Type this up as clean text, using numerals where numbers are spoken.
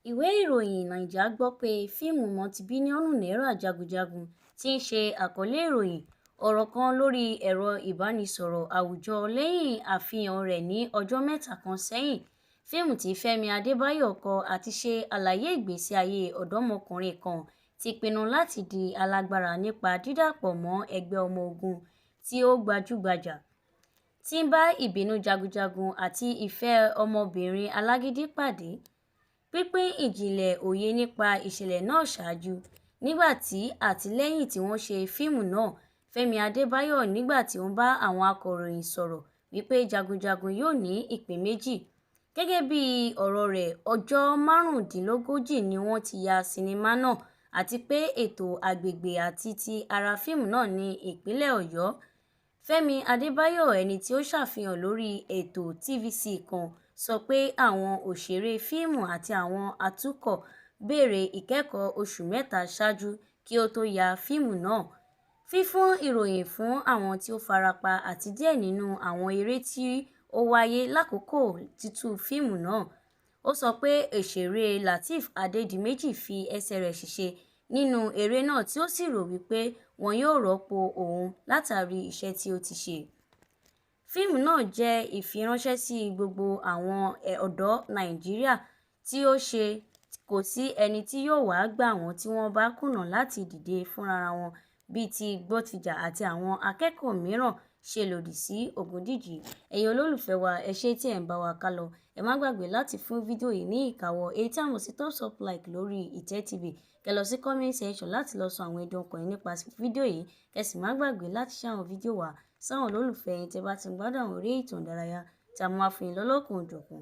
Ìwé ìròyìn Naija gbọ́ pé fíìmù mọtibílíọ̀nù náírà Jagunjagun ti ń ṣe àkọlé ìròyìn ọ̀rọ̀ kan lórí ẹ̀rọ ìbánisọ̀rọ̀ àwùjọ lẹ́yìn àfihàn rẹ̀ ní ọjọ́ 3 kan sẹ́yìn. Fíìmù tí Fẹ́mi Adébáyọ̀ kọ àti ṣe àlàyé ìgbésí ayé ọ̀dọ́mọkùnrin kan tí pinnu láti di alágbára nípa dídàpọ̀ mọ́ ẹgbẹ́ ọmọ ogun tí ó gbajúgbajà, tí ń bá ìbínú jagunjagun àti ìfẹ́ ọmọbìnrin alágídí pàdé. Pínpín ìjìnlẹ̀ òye nípa ìṣẹ̀lẹ̀ náà ṣáájú, nígbà tí àti lẹ́yìn tí wọ́n ṣe fíìmù náà, Fẹ́mi Adébáyọ̀ nígbà tí ó ń bá àwọn akọ̀ròyìn sọ̀rọ̀ wípé Jagunjagun yóò ní ìpín méjì. Gẹ́gẹ́ bí ọ̀rọ̀ rẹ̀, ọjọ́ 35 ni wọ́n ti ya sinimá náà àti pé ètò agbègbè àti ti ara fíìmù náà ní ìpínlẹ̀ Ọ̀yọ́. Fẹ́mi Adébáyọ̀, ẹni tí ó ṣàfihàn lórí ètò TVC kan, sọ pé àwọn òṣèré fíìmù àti àwọn atukọ̀ bẹ̀rẹ̀ ìkẹ́kọ̀ọ́ oṣù 3 ṣáájú kí ó tó ya fíìmù náà. Fífún ìròyìn fún àwọn tí ó farapa àti díẹ̀ nínú àwọn eré tí ó wáyé lákòókò títú fíìmù náà. Ó sọ pé òṣèré Lateef Adédìméjì fi ẹsẹ̀ rẹ̀ ṣèṣe nínú eré náà tí ó sì rò wípé wọn yóò rọ́pò òun látàrí iṣẹ́ tí ó ti ṣe. Fíìmù náà jẹ́ ìfiránṣẹ́ sí gbogbo àwọn ọ̀dọ́ Nàìjíríà tí ó ṣe kò sí ẹni tí yóò wá gbà wọ́n tí wọ́n bá kùnà láti dìde fúnra wọn bíi ti Gbọ́tìjà àti àwọn akẹ́kọ̀ọ́ mìíràn ṣe lòdì sí Ògúndíjì. Ẹ̀yin olólùfẹ́ wa, ẹ ṣé tí ẹ̀ ń bá wa kálọ. Ẹ má gbàgbé láti fún fídíò yìí ní ìkàwọ́ èyí tí a mọ̀ sí thumbs up like lórí Ìtẹ́ TV. Kẹ́ lọ sí comment section láti lọ sọ àwọn ẹ̀dùn ọkàn yín nípa fídíò yìí. Kẹ́ sì má gbàgbé láti share àwọn fídíò wa sáwọn olólùfẹ́ yín tẹ́ bá ti ń gbádùn àwọn eré ìtàn ìdárayá tí a mú wá fún yín lọ́lọ́kan-ò-jọ̀kan.